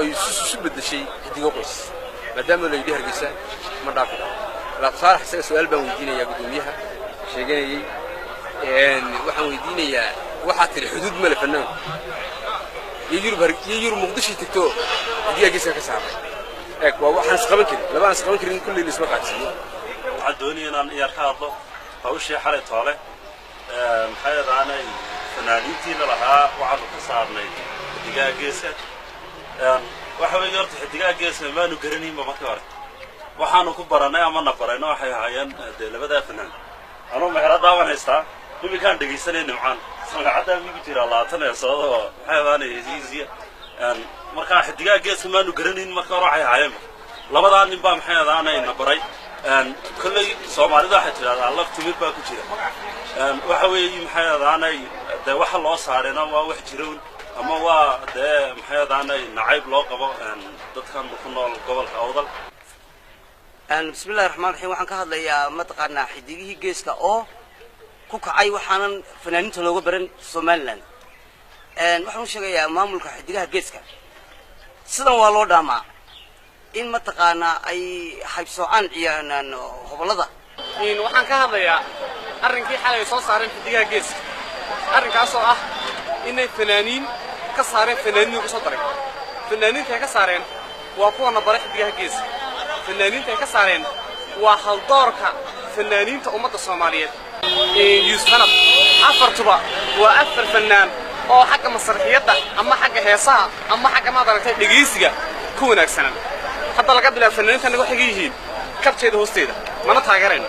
ay isu beddeshay xidigo qoys, maadaama la yidhi Hargeysa ma dhaafi karo. Laabsaalax isaga su-aal baan weydiinayaa. Guddoomiyaha sheeganayey waxaan weydiinayaa: waxaa tidhi xuduud male fanaanku iyo Yurub iyo Yurub Muqdishay tegto, xidigaa Geeska ka saaray. Eeg, waa waxaan isqaban karin, laba aan isqaban karin kulley laisma qaadsiiyo. Waxaan doonaya inaan iyar ka hadlo hawshii xalay toole, maxay adaanay, fanaaniintii lalahaa waxaanu ka saarnay Xidigaha Geeska. Waxa weeye, horta Xidigaha Geeska maanu garanaynba markii hore. Waxaanu ku baranay ama na barayno waxay ahaayeen dee labadaa fanaan. Anuu meheradaaban haystaa, iminkaan dhegaysanay Nimcaan, magacaddaa migu jiraa 20 heesood oo, maxay adaanay, hesiisiya. Markaa Xidigaha Geeska maanu garanayn marka hore waxay ahaayeenba. Labadaa nin baa, maxay adaanay, na baray. Kolley Soomaalida waxay tidhahdaa laf timir baa ku jira. Waxa weeye, maxay adaanay, dee waxa loo saarayna waa wax jirown ama waa dee, maxay adaanay, nacayb loo qabo dadkan ku nool gobolka Awdal. Bismi Illahi Raxmaan Raxiim. Waxaan ka hadlayaa, mataqaanaa, Xidigihii Geeska oo ku kacay waxaanan fanaaniinta looga baran Somaliland. Waxaan u sheegayaa maamulka Xidigaha Geeska, sidan waa loo dhaamaa in, mataqaanaa, ay haybsoocaan ciyaanaan hobollada. Waxaan ka hadlayaa arrinkii xalay ay soo saareen Xidigaha Geeska, arrinkaasoo ah inay fanaaniin ka saareen, fanaaniin ku soo daray. Fanaaniinta ay ka saareen waa kuwana baray Xidigaha Geeska. Fanaaniinta ay ka saareen waa haldoorka fanaaniinta ummadda Soomaaliyeed, Yuusuf Hanad. Afartuba waa afar fanaan oo xagga masarxiyadda ama xagga heesaha ama xagga, maad aragtay, dhegaysiga ku wanaagsanan. Hadda laga bilaabo fanaaniinta anaga waxay ga yihiin kabteeda hoosteeda, mana taageerayno.